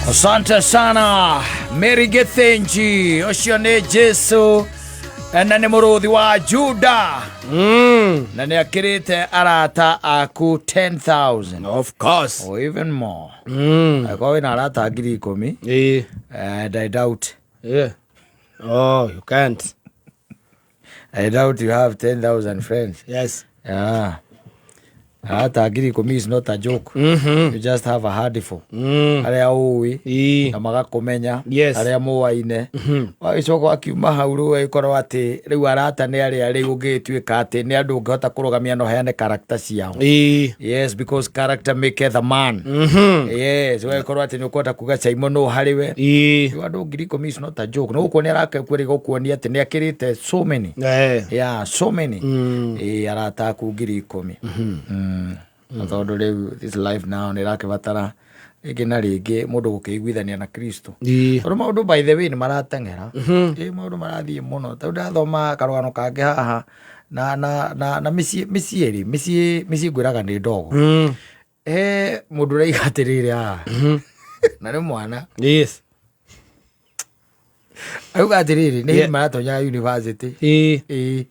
Asante sana Mary Githinji, ũcio nĩ Jesu na nĩ mũrũthi wa Juda na nĩ akĩrĩte arata aku 10,000 Of course. Or even more. Angĩkorwo wĩna arata 10,000, and I doubt Yeah. Oh, you can't. I doubt you have 10,000 friends. Yes. Yeah. Arata 10,000 is not a joke. You just have a handful arĩa ũĩ na magakũmenya, arĩa mũaine. Wagĩcoka wakiuma hau, rĩu agĩkorwo atĩ rĩu arata nĩ arĩa rĩu ũngĩgĩtuĩka atĩ nĩ andũ ũngĩhota kũrũgamia na ũheane character ciao. Yes, because character maketh a man. Yes, ũgagĩkorwo atĩ nĩ ũkũhota kuga Caimo nũ harĩ we. Rĩu andũ 10,000 is not a joke. Nĩ gũkuonia arakwĩrĩ gũkuonia atĩ nĩ akĩrĩte so many. Yeah, so many. Ĩ arata aku 10,000. Na tondũ rĩu this life now nĩ ĩrakĩbatara rĩngĩ na rĩngĩ mũndũ gũkĩiguithania na Kristo, tondũ maũndũ, by the way, nĩ marateng'era. Ĩ maũndũ marathiĩ mũno. Tondũ ndathoma karũgano kangĩ haha na mĩciĩ rĩ, mĩciĩ ngwĩraga nĩ ndogo. He mũndũ ũraiga atĩrĩrĩ haha, na nĩ mwana. Auga atĩrĩrĩ, nĩ hĩndĩ maratonyaga university. Ĩ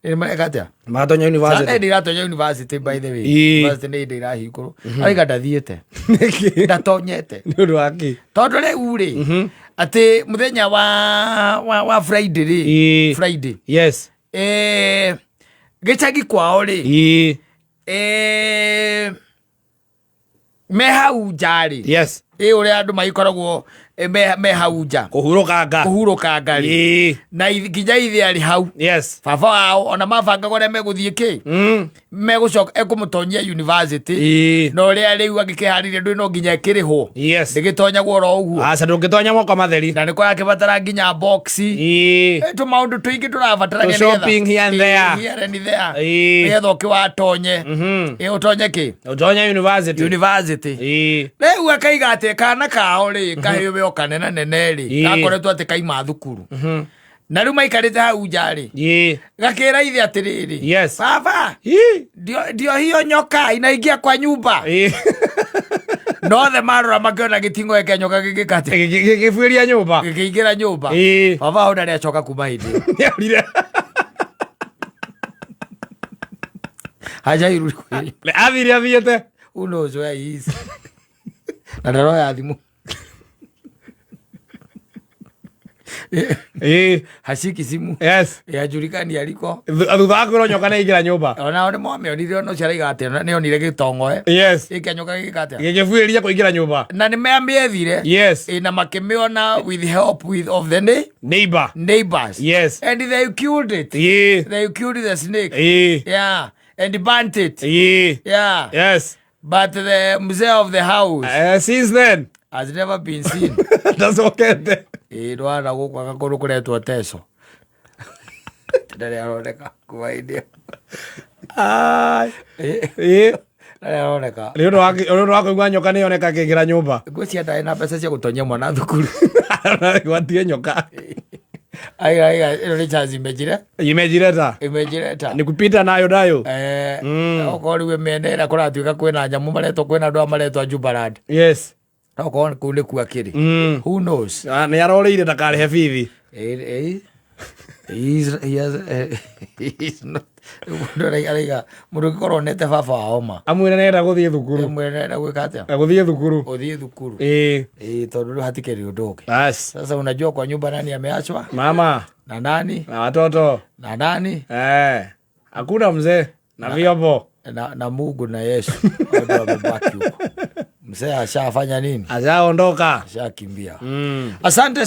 nĩ mareka atĩa? Maratonya Sana university. hĩndĩ iratonya university, by the way. University nĩ hĩndĩ irahingũrwo. Araiga ndathiĩte. Nĩkĩ? Ndatonyete. Nĩ ũndũ wa kĩ? Tondũ rĩu rĩ, atĩ mũthenya wa Friday rĩ, Friday, gĩcagi kwao rĩ, me hau nja rĩ, ĩ ũrĩa andũ magĩkoragwo me hau nja Kũhurũkanga. Kũhurũkanga rĩ, na nginya ithe arĩ hau, baba wao, ona mabangaga ũrĩa megũthiĩ kĩ megũcoka ekũmũtonyia university, na ũrĩa rĩu angĩkĩharĩria ndũĩ no nginya ĩkĩrĩhwo. Ndĩgĩtonyagwo oro ũguo. Aca, ndũngĩtonya moko matheri. Na nĩ kũrakĩbatara nginya box. Tũmaũndũ tũingĩ tũrabatarania. Tũ shopping here and there. Here and there. Nĩgetha ũkĩwatonye. Ĩ ũtonye kĩ? Ũtonya university. University. Rĩu akaiga atĩ kana kao rĩ, kahĩwe o kanena nene rĩ, gakoretwo atĩ kaima thukuru, na rĩu maikarĩte hau nja rĩ, gakĩra ithe atĩrĩrĩ, "Baba, ndio hiyo nyoka inaingia kwa nyumba." Nothe marora makĩona gĩting'oe kĩa nyoka gĩgĩkate Gĩgĩbuĩria nyũmba. Gĩkĩingĩra nyũmba. Baba hau ndarĩ acoka kuma hĩndĩ ĩyo. Nĩaurire. Hajairudi. Athire athiĩte. Who knows where he is, na ndaroya thimũ. Hashiki simu. Yajulikani aliko. Thutha wa kwĩrwo nyoka nĩ ingĩra nyũmba. Onao nĩ mwamĩonire, ona ũcio araiga atĩ nĩ onire gĩtong'oe gĩkĩa nyoka gĩgĩka atĩa? Gĩgĩbuĩria kũingĩra nyũmba. Na nĩ mamĩethire. Ĩ, na makĩmĩona with help with of the neighbor. Neighbors. And they killed it. They killed the snake. Yeah, and burnt it. Yeah. But the mzee of the house Since then has never been seen. Ndacokete. Ĩ ndwana gũkũ agakũrũ kũretwo teco ndarĩ aroneka kuma hĩndĩ ĩyo. Ai. Ĩ, ndarĩ aroneka. Nĩ ũndũ wa kũigua nyoka nĩ yoneka kĩingĩra nyũmba. Ngwĩciria ndarĩ na mbeca cia gũtonyia mwana thukuru. Gwatie nyoka. Aiga aiga ĩno nĩ chance imejire. Imejireta. Imejireta. Ni kupita nayo nayo. Eh, okorwo rĩu mĩena ĩrĩa kũratuĩka kwĩna nyamũ maretwo, kwĩna andũ aya maretwo Jubaland, okorwo kũu nĩkuo akĩrĩ. Who knows? Ah, nĩ arorĩire ndakarĩhe bithi. He has, he's not, mũndũ araiga mũndũ ũngĩkorwo onete baba wao ma Amwĩre nenda gũthiĩ thukuru. Mwene gwĩka atĩa? Gũthiĩ thukuru. Ũthiĩ thukuru. Ĩĩ. Ĩ, tondũ rĩu hatikĩrĩ ũndũ ũngĩ. Bas. Sasa unajua kwa nyumba nani ameachwa? Mama. Na nani? Na watoto. Na nani? Eh. Hakuna mzee na vyombo. Na Mungu na Yesu. Hao ndio wamebaki huko. Mzee ashafanya nini? Ashaondoka. Ashakimbia. Asante.